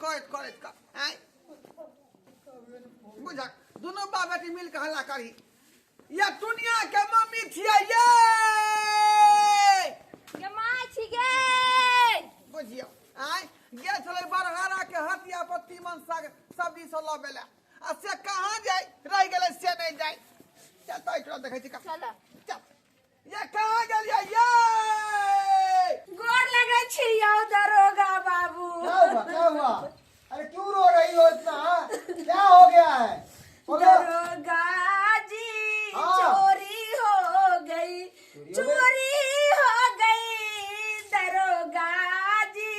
करैत करैत का आँय बुझक दुनू बाप बेटी मिल के हल्ला करही या दुनिया के मम्मी छियै ये। गे माय छी गे। बुझियौ आँय गेल छलै बरहारा के हटिया पर तीमन साग सब्जी सब लबे लए आ से कहाँ जाय रहि गेलै से नहि जाय। चल तो एहिठाम देखै छी। चल चल ये कहाँ गेलियै ये? गोर लगै छी यौ दरोगा बाबू। क्या हुआ, क्या हुआ? अरे क्यों रो रही हो इतना? क्या हो गया है? बोलो। दरोगा जी। हाँ। चोरी हो गई। चोरी हो गई? चोरी हो गई दरोगा जी,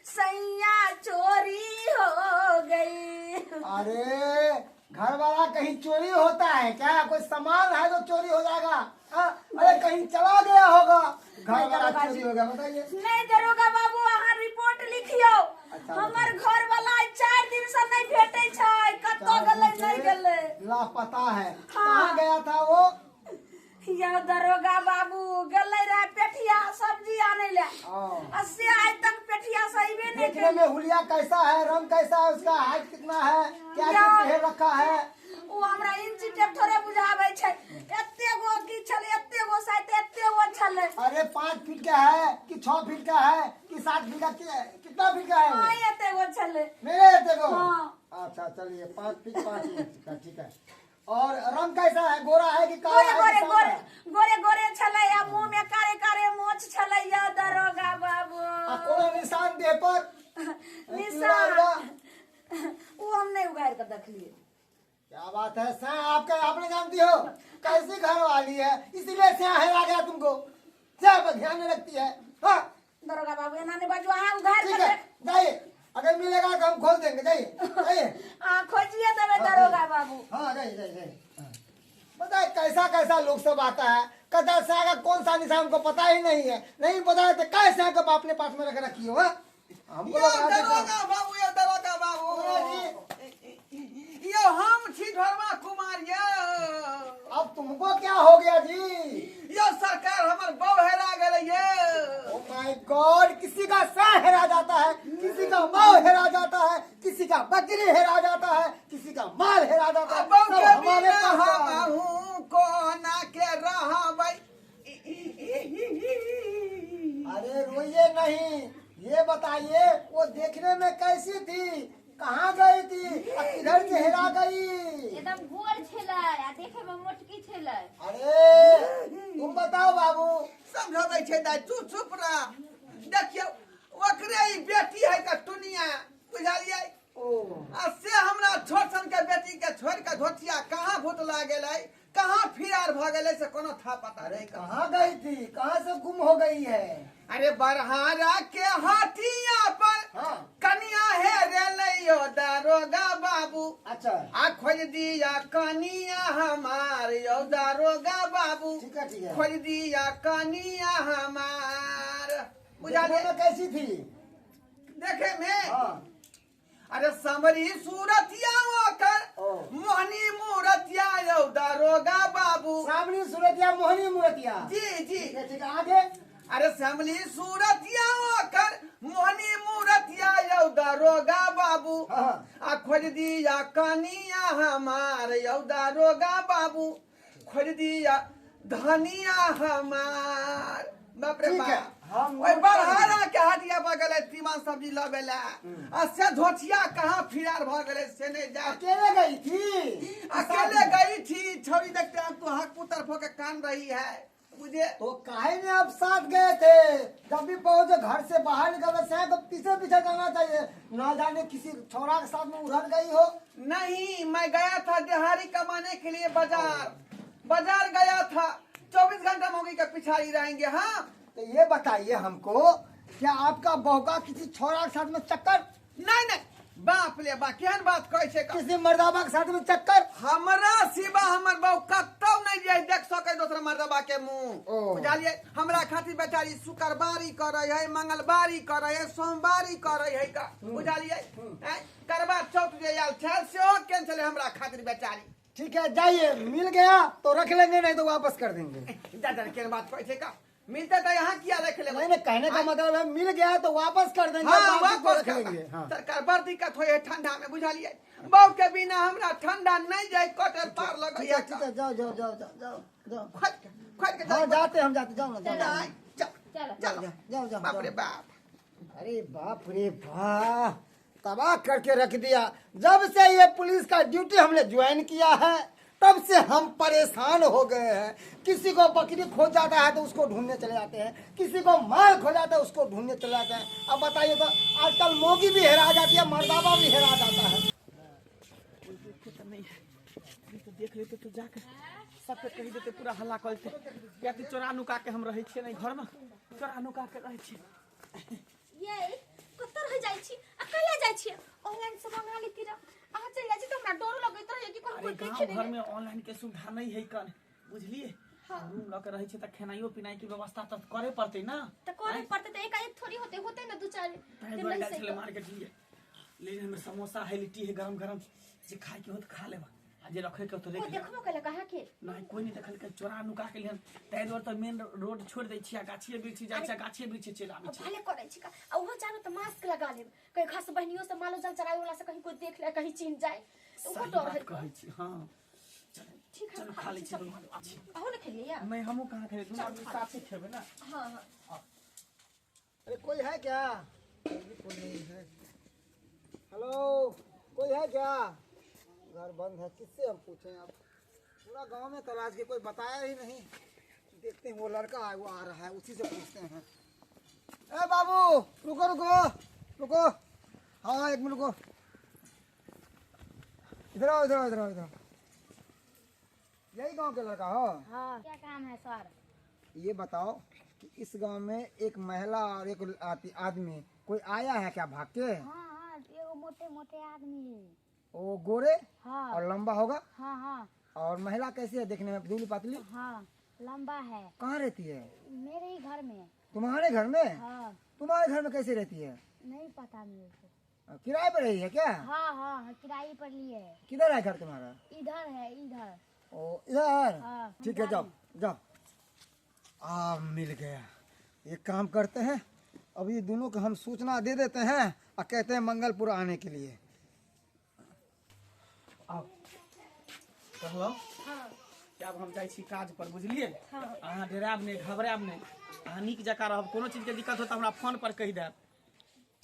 सैया चोरी हो गई। अरे घर वाला कहीं चोरी होता है क्या? कोई सामान है तो चोरी हो जाएगा? हाँ? अरे कहीं चला गया होगा घर नहीं वाला, दरोगा चोरी जी। हो गया बताइए। नहीं दरोगा बाबू, अहाँ रिपोर्ट लिखियौ। अच्छा, हमर घर वाला 4 दिन से नहीं भेटै छै, कतऽ 4 गेलै दिन से नहीं गेलै। लापता है। हाँ। कहाँ गया था वो? यौ दरोगा बाबू, गेलै रहे पेठिया सब्जी आनै ले। हाँ। आ से आइ तक पेठिया से अयबे नहीं देखने केलै। में हुलिया कैसा है, रंग कैसा है उसका, हाइट कितना है, क्या या। चीज पहन रखा है? ओ हमरा इंची टेप थोड़े बुझाबै छै। एते गो की छलै, एते गो शायद एते गो छलै। अरे 5 फीट का है कि 6 फीट का है कि 7 फीट का, कितना फीट का है वो? हाँ, एते गो छलै। मेरे एते गो? हाँ। अच्छा चलिए, 5 फीट 5 इंच का, ठीक है। और रंग कैसा है, गोरा है कि काला गोरे है कि गोरे सांवला गोरे है? गोरे गोरे छलै आ मुंह में कारे कारे मोछ छलै यौ दरोगा बाबू। आ कोनो निशान देह पर? निशान पीला? ओ हम नहीं उगाड़ के देखलिए। क्या बात है सै, आपका आपने जानती हो कैसी घर वाली है, इसीलिए सै हेरा गया तुमको, सै पर ध्यान नहीं रखती है। हाँ। दरोगा बाबू एना नहीं बाजू, अहाँ उघाड़ ठीक के है देख। जाइए, अगर मिलेगा तो हम खोल देंगे, जाइए जाइए। अहाँ खोजिए देबै दरोगा बाबू। हाँ जाइए जाइए जाइए। हाँ। बताए कैसा कैसा लोग सब आता है, कदा सै का कौन सा निशान हमको पता ही नहीं है, नहीं पता है तो कैसे का बाप ने पास में रख रखी हो? हाँ? हमको यौ लग रहा है दरोगा बाबू, यौ दरोगा बाबू। बोलो जी। यौ हम छी ढोरबा कुमार यौ। अब तुमको क्या हो गया जी? यौ सरकार हमर बहू हेरा गेलै यौ। ओ my God, किसी का सर हेरा जाता है, किसी का माँ हेरा जाता है, किसी का बकरी हेरा जाता है, किसी का माल हेरा जाता है, बहू सब के हमारे बिना पास हम आ। अहूँ कोना के रहबै। अरे रोइए नहीं, ये बताइए वो देखने में कैसी थी, कहाँ गई थी और किधर से हेरा गई? एकदम गोर छलै आ देखे में मोटकी छलै। अरे तुम बताओ बाबू। समझबै छै दाइ, तू चुप रह। देखियौ ओकरे ई बेटी है का टुनिया, बुझलियै? ओ आ से हमरा छोट सन के बेटी के छोड़ के धोतिया कहाँ भूत ला गेलै, कहाँ फिरार भ गेलै से कोनो था पता नहीं। कहाँ गई थी, कहाँ से गुम हो गई है? अरे बरहारा के हाथिया पर हाँ। कनिया हे रे यौ दारोगा बाबू। अच्छा। आ खोज दिया कनिया हमार यौ दारोगा बाबू। ठीक है ठीक है। खोज दिया कनिया हमार। देखने बुझलियै? में कैसी थी? देखे में? हाँ। अरे समरी सूरतिया ओकर ओ। मोहनी मूरतिया यौ दारोगा बाबू। सामनी सूरतिया मोहनी मूरतिया। जी जी। ठीक है ठीक है, आगे। अरे श्यामली सूरतिया ओकर मोहनी मूरतिया यौ दारोगा बाबू। हाँ। आ खोज दिया कनिया हमार यौ दारोगा बाबू, खोज दिया धनिया हमार। बाप रे ठीक है, बाप। हम ओहि नोट कर बरहारा के हटिया पर गेलै तीमन सब्जी लबे ला आ से धोतिया कहाँ फिरार भ गेलै से नहीं जा। अकेले गई थी? अकेले गई थी, छौड़ी देखते हम तो हक पुतर भो के कान रही है मुझे। तो काहे में आप साथ गए थे? जब भी पहुंचे घर से बाहर निकल रहे तो पीछे पीछे जाना चाहिए, ना जाने किसी छोरा के साथ में उधर गई हो। नहीं, मैं गया था दिहाड़ी कमाने के लिए बाजार, बाजार गया था। 24 घंटा मौगी के पिछाड़ी रहेंगे। हाँ तो ये बताइए हमको, क्या आपका बहू का किसी छोरा के साथ में चक्कर? नहीं नहीं, बाप ले बा, केहन बात कहै छै का? किसी मर्दाबा के साथ में चक्कर? हमरा सिवा हमर बहू कतौ नहीं जाय देख सकै दोसर मर्दाबा के मुंह। ओ। बुझलियै? हमरा खातिर बेचारी शुक्रवारी करै है, मंगलवारी करै है, सोमवारी करै है का। बुझलियै? हैं? करवा चौथ जे आयल छल सेहो कैंसिल है हमरा खातिर बेचारी। ठीक है जाइए, मिल गया तो रख लेंगे, नहीं तो वापस कर देंगे। जा जा, केहन बात कहै छै का? मिलते तो यहाँ किया रख लेबै। नहीं नहीं, कहने का मतलब है मिल गया तो वापस कर देंगे। हाँ, बाकी को वापस रख कर लेंगे। हाँ। सरकार बड़ दिक्कत होय है ठंडा में, बुझलिए? बहू के बिना हमरा ठंडा नहीं जाय कटल पार ठीक लगैया। है ठीक है, जाओ जाओ जाओ जाओ जाओ जाओ। खोज के खोज के। हाँ जाते हैं, हम जाते, जाओ ना जाओ। जाओ चलो। चलो। जाओ जाओ। बाप रे जाओ। बाप। अरे बाप रे बाप, तबाह करके रख दिया। जब से ये पुलिस का ड्यूटी हमने ज्वाइन किया है तब से हम परेशान हो गए हैं। किसी को बकरी खो जाता है तो उसको ढूंढने चले जाते हैं, किसी को माल खो जाता है उसको ढूंढने चले जाते हैं। अब बताइए तो आजकल मोगी भी हेरा जाती है, मर्दाबा भी हेरा जाता है। देखे तो नहीं है, नहीं तो देख लेते तो जाके सबके कहि देते, पूरा हल्ला कर देते। कियाकि चोरा नुका के हम रहै छियै, नहीं घर में चोरा नुका के रहै छियै। ये कतऽ रह जाइ छी आ कैला जाइ छी? ऑनलाइन से मंगा लेती रह। अहाँ चलि जाइ छी तऽ हमरा डरो लगैत रहैया कि कहीं अरे कोई गाँव देखे घर नहि। में ऑनलाइन के सुविधा नहीं है कन, बुझलिए? रूम लऽ के रहै छै तऽ खेनाइयो पिनाइ के व्यवस्था तऽ करे पड़तै ना। तऽ करे पड़तै तऽ एकाएक थोड़ी होते होते ना, दू चारि ताहि दिन दुआरे रहि जाइ छलै सकै। मार्केट लिए ले हमे समोसा है, लिट्टी है गरम गरम, जे खाय के होत खा लेब आ जे रखे के होत कोई रख लेब। देखबो केलक अहाँके? नहीं, कोई नहीं देखलकै, चोरा नुका के लिहन। ताहि दुआरे तऽ मेन रोड छोड़ि दै छियै आ गाछिए वृक्षी जाइ छै, गाछिए वृक्षी चलि आबै छै। भले करै छी का। आ ओहो जानो तऽ मास्क लगा लेब, कहीं घास बहनियो से मालो जाल चरावे वाला से कहीं कोई देख ले, कहीं चिन्ह जाए तऽ ओहो सही डर बात है। कहै छी, हाँ चलू। ठीक है। चलू, खा लै छी दुनू आदमी। अहूँ ने खेलियै या? नहीं, हमहूँ कहाँ खेबै, दुनू आदमी साथे खेबै ना। हाँ हाँ। अरे कोई है क्या? कोई नहीं है। हेलो, कोई है क्या? घर बंद है, किससे हम पूछें? अब पूरा गांव में तलाश के कोई बताया ही नहीं। देखते हैं, वो लड़का आया, वो आ रहा है, उसी से पूछते हैं। ए बाबू, रुको रुको रुको, हाँ एक मिनट रुको, इधर आओ इधर आओ इधर आओ इधर आओ। यही गांव के लड़का हो? हाँ, क्या काम है सर? ये बताओ कि इस गांव में एक महिला और एक आदमी कोई आया है क्या भाग के? हाँ हाँ, एगो मोटे मोटे आदमी है। वो गोरे? हाँ। और लंबा होगा? हाँ हाँ। और महिला कैसी है देखने में, दुबली पतली? हाँ, लंबा है। कहाँ रहती है? मेरे ही घर में। तुम्हारे घर में? हाँ। तुम्हारे घर में कैसे रहती है? नहीं पता मेरे को। किराए पर रही है क्या? हाँ हाँ, किराए पर लिए है। किधर है घर तुम्हारा? इधर है, इधर। ओ इधर। हाँ। ठीक है, जाओ जाओ। आ मिल गया। एक काम करते हैं, अब ये दोनों को हम सूचना दे देते हैं और कहते हैं मंगलपुर आने के लिए। आउ कहलहुँ कि आब हम जाइ छी काज पर, बुझलिए? अहाँ डरायब नहि, घबरायब नहि, अहाँ नीक जकाँ रहब। कोनो चीजके दिक्कत होत तऽ हमरा फोन पर कहि देब।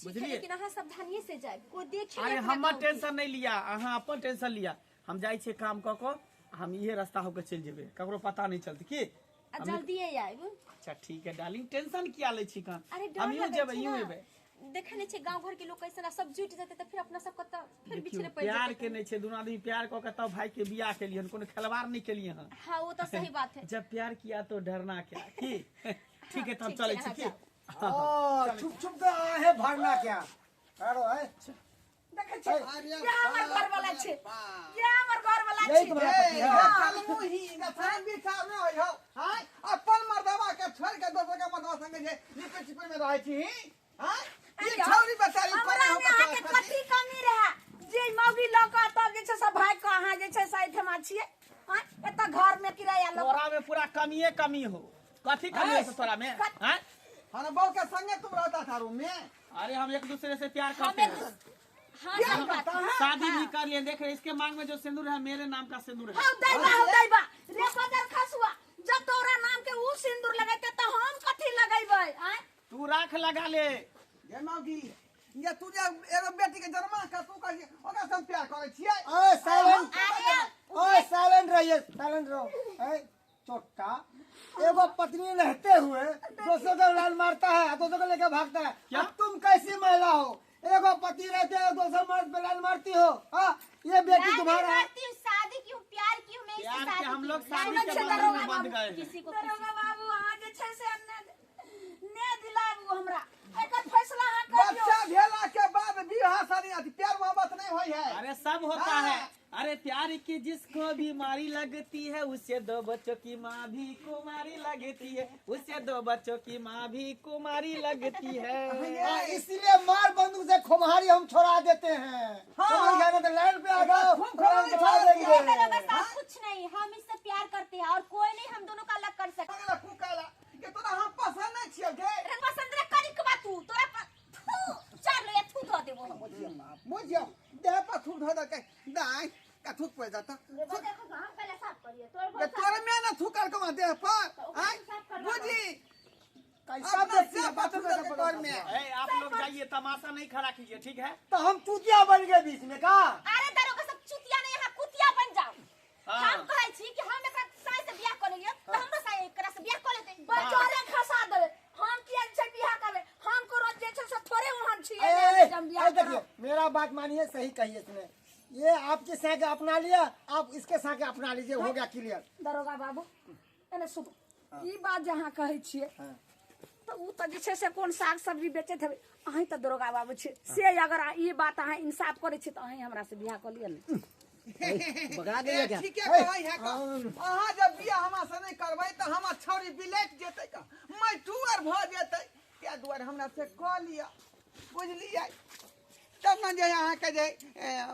ठीक है। बुझलिए? लेकिन अहाँ सावधानिये से जाए, कोई देखे अरे नहीं अपना हमर गाँव के। टेंशन नहीं लिया, अहाँ अपन टेंशन लिया। हम जाइ छियै काम कऽ कऽ, हम इहे रास्ता होके चलि जेबै, ककरो पता नहीं चलतै की। आ जल्दिए आयब। अच्छा ठीक है डार्लिंग, टेंशन किया लै छी कहाँ? अरे डर हम यूं लगै जेबै, छै यूं ना। एबै। देखे नहीं छै गांव घर के लोग कैसे ना, सब जुटि जेतै तऽ फिर अपना सब कतऽ फिर देखियौ, बिछड़े पड़ि प्यार जेतै। के नहीं छै, दुनू आदमी प्यार कऽ के तब भाई के बियाह केलियै हन, कोनो खेलवाड़ नहीं केलियै हन। हाँ, वो तो सही बात है। जब प्यार किया तो डरना क्या की। ठीक है, तब ठीक चलै छै, छी की। अहाँ ओ, छुप छुप के आए हैं, भागना क्या अरे है। देखै छी। ये हमर घर वाला छै, ये हमर घर वाला यही छै। तुम्हारा पति है? कलमुही गछान बिछा में होइ हौ हाय, अपन मर्दवा के छोड़ के दोसर के मर्दवा संगे जे लिपे छिपे में रहै छी हाय, ई छौरी बेचारी हमरा कोना में अहाँके कथी कमी रहे जे मौगी लऽ कऽ तब जे छै से भागि कऽ अहाँ जे छै से एहिठमा छियै? आँय, एतऽ घर में किराया लऽ तोरा में पूरा कमिए कमी हो, कथी कमी है तोरा में? हैं? हम बहू के संगे तुम रहता था रूम में। अरे हम एक दूसरे से प्यार हम करते एक हैं। हाँ, सही बात है। शादी भी कर लिए, देख रहे इसके मांग में जो सिंदूर है मेरे नाम का सिंदूर है। हौ दैबा, हौ दैबा रे बदल खसुआ, जब तोरा नाम के ऊ सिंदूर लगैते तऽ हम कथी लगैबै? आँय? तू राख लगा ले। ये मौगी, ये तू जे एगो बेटी के जन्मा के तू कहि ओकरा से हम प्यार करै छियै। ओए साइलेंट, अरे ओए साइलेंट रहिए, साइलेंट रहो। ए चोट्टा, एगो पत्नी रहते हुए दोसरों को लाल मारता है, दोसरों को लेकर भागता है। क्या? अब तुम कैसी महिला हो, एगो पति रहते हुए दोसर मर्द पे लाल मारती हो? हाँ, ये बेटी शादी तुम्हारा है। करती हूँ, शादी की हूँ, प्यार की हूँ मैं इससे, प्यार के शादी हम की लोग हूँ। शादी सुनै के छियै बंधन दरोगा में बंध बाबू, गए हैं। किसी को दरोगा बाबू, अहाँ जे छै से ने दिलाबू हमरा, एकर फैसला अहाँ करियौ। बच्चा भेला के बाद बियाह शादी अथी प्यार मोहब्बत नहीं होई है। अरे सब होता हाँ। है। अरे प्यार की जिसको बीमारी लगती है उसे दो बच्चों की माँ भी कुमारी लगती है, उसे दो बच्चों की माँ भी कुमारी लगती है। हाँ, इसीलिए मार बंदूक से खुमहारी हम छोड़ा देते हैं। हाँ। समझ गए ना? तो लाइन पे आ जाओ, खूब खुमहारी छोड़ा छोड़ा देंगे। ये दरोगा साहब कुछ नहीं, हम इससे प्यार करते हैं और कोई नहीं हम दोनों का अलग कर सकता। अगला कुकाला ये तोरा हम देखो हम पहले साफ करिए तोर ये तोरे में ना थूकल कमा देह पर आय बुझी कैसा अपना व्यक्ति से है, बाथरूम बाथरूम कैसा के पकड़ तोर में ए, आप लोग जाइए, तमाशा नहीं खड़ा कीजिए, ठीक है? तो हम चूतिया बन गए बीच में का। अरे दरोगा सब चुतिया नहीं, यहाँ कुतिया बन जाओ। हाँ। हम कहै छी कि हम एकरा साय से बियाह कर लियै त हमरो साय एकरा से बियाह कर लेतै। बचोरे खसा देबै हम, किया जे छै बियाह करबै हम? को रोज जे छै से थोड़े ओहन छियै ए, जे हम बियाह ए, देखिए करब। मेरा बात मानिए, सही कही इसने। ये आपके साथ अपना लिया, आप इसके साथ अपना लीजिए, हो गया क्लियर। दरोगा बाबू एने सुनू, ई बात जे अहाँ कहै छियै तऽ ओ तऽ जे छै से कोन साग सब्जी बेचैत हेबै। अहीं तऽ दरोगा बाबू छियै, से अगर ई बात अहाँ इंसाफ करै छियै तऽ अहीं हमरा से बियाह कऽ लिअ ने। बगड़ा गई है क्या? ठीके ए, कहै है का। अहाँ जब बियाह हमरा से नहि करबै तऽ हमर छौरी बिलटि जेतै का, मैटुअर भऽ जेतै। ताहि दुआरे हमरा से कऽ लिअ, बुझलियै? तब ने जे अहाँके जे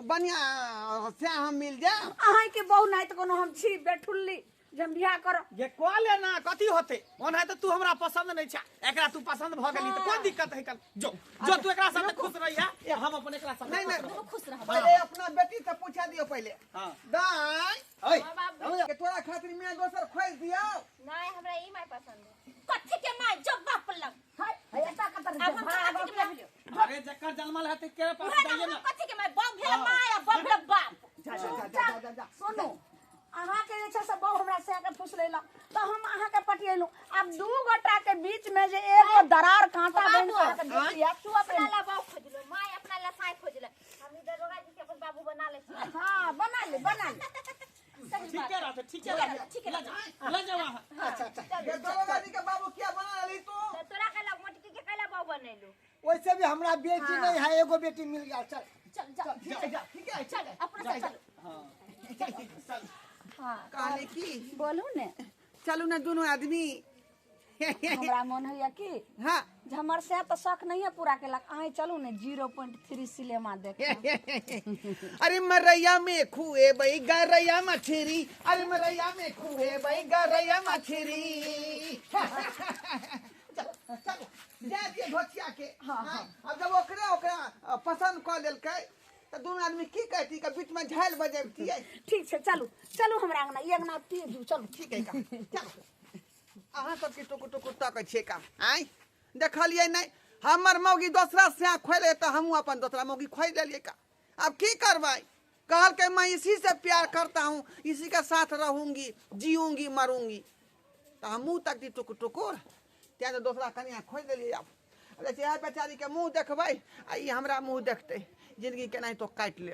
बढ़िआँ से हम मिल जायब। अहाँके बहु नहि तऽ कोनो हम छी बेठुल्ली जे हम बियाह करब। ये कऽ लेना, कथी होते? ओना तऽ तू हमरा पसंद नहीं छा, एकरा तू पसंद भऽ गेली तऽ कोन दिक्कत है? कल जो जो तू एकरा साथे खुश रही है, हम अपन एकरा साथे नहीं, खुश नहीं। रहब। खुश रहब। पहिले अपना बेटी से पूछा दियौ पहिले। हाँ। दाइ ओए, के तोरा खातिर मियाँ दोसर खोजि दियौ। नहीं, हमरा ई माय पसंद है। कथी के माय जो बाप लग हाय हाय एता कतर अब हम भाग कथी के माय भेलियौ? अरे जकर जन्मल है के पास उहे ना, जाइए हम ना। कथी के माय? बाप भेल माय आ बाप भेल बाप। जा जा जा जा जा जा। सुनू, अहाँके जे छै से बहु हमरा से के फुसलेलक तऽ हम अहाँके पटिएलहुँ। आब दू गोटा के बीच में जे एगो दरार कांटा बनि कऽ अहाँके भेट जायत। तू अपना ला बाप खोजलो, माय अपना ला साय खोजलो, हम ई दरोगा जी के अपन बाबू बना ले छी। हाँ, बना ले बना ले। ठीके रहते, ठीके रहते। ठीक रहते। ले जाओ अहाँ। अच्छा अच्छा। ये दरोगा जी के बाबू किया बना लेली तू? तो तोरा कहला मोटकी के कहला बाबू बनेलू। वैसे भी हमरा बेटी नहीं है, एगो बेटी मिल गया। चल चल चल। ठीक है, ठीक है। चल अपना से चल। चल। हाँ। कहले की बोलू ने। चलू ने दुनू आदमी। हमरा मन होइया कि हाँ जे हमर से तऽ शौक नहीं है पूरा केलक, अहीं चलू ने 0.3 सिनेमा देख। अरे मरैया में खुए बई गरैया मछरी, अरे मरैया में खुए बई गरैया मछरी। चल चल, जा दिए घोचिया के। हाँ, हाँ। अब जब ओकरे ओकरा पसंद कऽ लेलकै तऽ दुनू आदमी की कहती के बीच में झालि बजबतियै। ठीक छै, चलू चलू हमरा अंगना, ई अंगना तेज चलू। ठीक है का, चलू। अहाँ सबके टुकुर टुकुर तकै छियै का? आँय, देखलियै नहि हमर मौगी दोसरा से खोलि तऽ हमहूँ अपन दोसरा मौगी खोलि देलियै का। अब की करबै? कहलकै मैं इसी से प्यार करता हूँ, इसी के साथ रहूंगी, जीऊंगी मरूंगी। तऽ हम मुँह तक दी टुकुर टुकुर, तेँ तऽ दोसरा कनिया खोजि देलियै। आब देखियै इएह बेचारीके मुँह देखबै आ ई हमरा मुँह देखतै, जिंदगी केनाहितो काटि लेब।